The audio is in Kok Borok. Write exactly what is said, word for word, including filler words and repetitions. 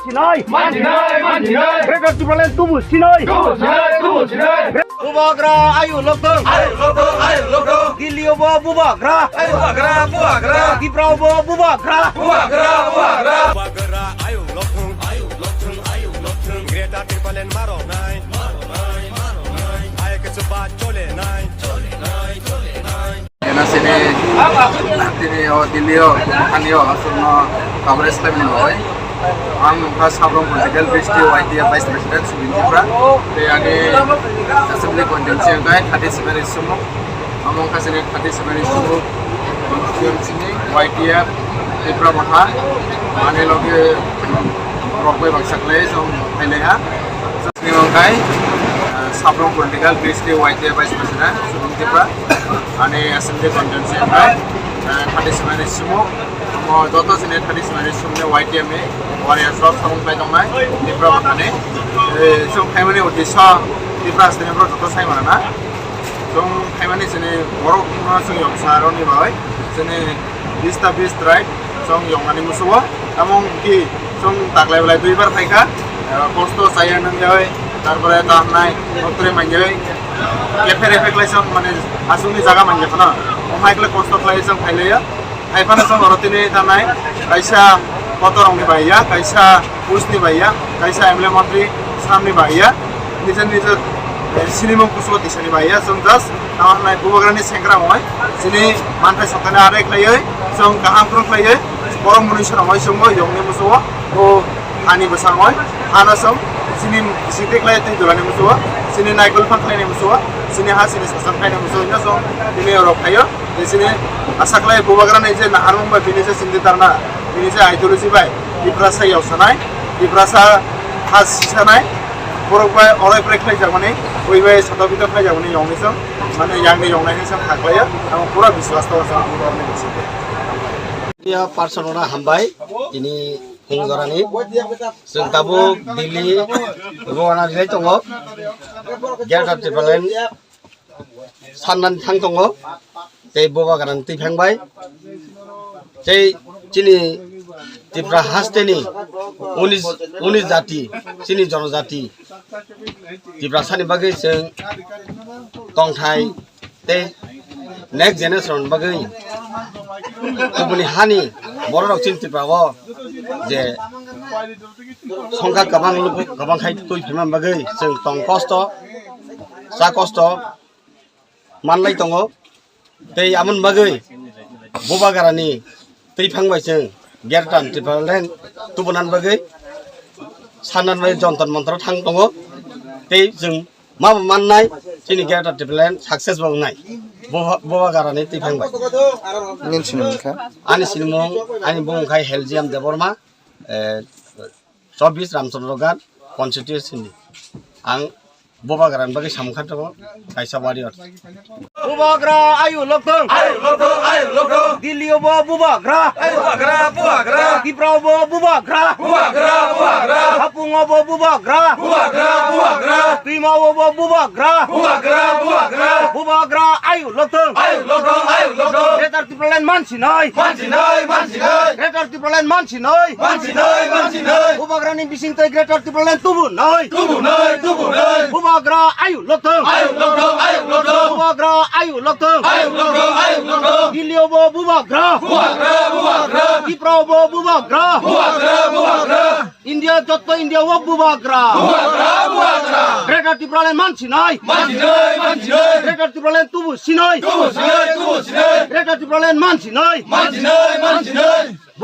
Sinai. Mansinai, mansinai. Greater Tipraland tubu sinai. Tubu sinai, tubu sinai. Bubagra ayu lokdong. Ayu lokdong, ayu lokdong. Delhi o bo bubagra. Bubagra, bubagra. Tripura o bo bubagra. Bubagra, bubagra. Bubagra ayu lokdong, ayu lokdong, ayu lokdong. Greater Tipraland maro nai. Maro nai, maro nai. Ai ke chupa chole nai. Chole nai, chole nai. Ena sini, tini o Delhi o, thani o, aswkno coverage khlaimani bagwi. Ang wngkha Sabrom Political Bridge T Y T F Vice President, Subin Tripura. Tei ani assembly constituency wngkha thirty seven ni sumuk. Amo wngkha sini thirty seven ni sumuk constituency ni Y T F Tripura Motha. Ani logi rok bai baksa khlai chwng phailaiha. Sini wngkha, ah, Sabrom Political Bridge T Y T F Vice President, Subin Tripura. Ani assembly constituency wngkha, ah, thirty seven ni sumuk. Omo joto sini thirty seven ni sumuk ni Y T F ni warriors rok samung khlai tongnai, Tripura Mothani. Eh, chwng phaimani uddesyo Tripura haste ni borok joto sai mano na. Chwng phaimani sini borok no chwng yongsa roni bai. Sini bis ta bis try chwng yongnani musugo. Tamo ki chwng taklai belai duibar phaikha. Eh, kosto chaya nwngyoi, tarpore tangnai, kotre manjoi. Kephere pheklai chwng mane aswkni jaga manya khana. Omhai kle kosto khlai chwng phailaio. Hai phano chwng oro tini tanai kaisa kotorokni bai ya, kaisa pulisni bai ya, kaisa M L A montri samni bai ya, nijor nijor, eh, sinimung kusugo tisani bai ya, chwng just tamo hwnai bubagrani sengkramung hai chini manthai soktani adai khlaiwi, chwng kaham phuru khlaiwi, borok mwnwi swnamwi chwngbo yongni musugo o hani bwskango, hano chwng chini bisingtwi khlai twi dulani musugo, chini naikol phang khlaini musugo, chini ha chini sasam khlaini musugo, hino chwng tini oro phaio. Tei chini asa khlai bubagrani je naharmung bai bini je chini tarna, bini je ideology bai Tiprasa yoksanai, Tiprasa ha sisanai, borok bai orai prai khlaijakmani, ui bai sato bito khlaijakmani yongni chwng, mane yangni yongnai hinwi chwng kha khlaio, amo pura biswas tongo chwng bubagrani bisingtwi. Iya parson rok hambai, tini phung jorani, chwng tabuk Delhi rwna rilai tongo, Greater Tipraland. Sannan thang tongo, tei bubagrani twi phang bai, tei chini Tripura hasteni uni, uni jati, chini jonojati Tiprasani bagwi chwng tongthai tei next generation bagwi kubuni hani bororok chini Tripura o je songkha kwbang luku kwbang khai twi phaima bagwi chwng tong kosto, cha kosto manlai tongo. Tei amoni bagwi bubagrani twi phang bai chwng Greater Tipraland tubunan bagwi sannan bai Jontor Montor thang tongo. Tei chwng ma mannai chini Greater Tipraland success bo wngnai bubagrani twi phang bai. Nini sinimung kha? Ani sinimung, ani bumung khai Heljiam Debbarma, eh, chobbish Ramchandra Ghat constituency ni. Ang bubagrani bagwi samung kha tongo, kaisa warrior. Bubagra ayu lokdong. Ayu lokdong, ayu lokdong. Delhi o bo bubagra. Bubagra, bubagra. Tripura o bo bubagra. Bubagra, bubagra. Hapung o bo bubagra. Bubagra, bubagra. Twima o bo bubagra. Bubagra, bubagra. Bubagra ayu lokdong. Ayu lokdong, ayu lokdong. Greater Tipraland mansinai. Mansinai, mansinai. Greater Tipraland mansinai. Mansinai, mansinai. Bubagrani bisingtwi Greater Tipraland tubunai. Tubunai, tubunai. Bubagra ayu lokdong. Ayu lokdong, ayu lokdong. Bubagra ayu lokdong. Ayu lokdong, ayu lokdong. Delhi o bo bubagra. Bubagra, bubagra. Tripura o bo bubagra. Bubagra, bubagra. India, jotto India o bubagra. Bubagra, bubagra. Greater Tipraland mansinai. Mansinai, mansinai. Greater Tipraland tubu sinai. Tubu sinai, tubu sinai. Greater Tipraland mansinai. Mansinai, mansinai.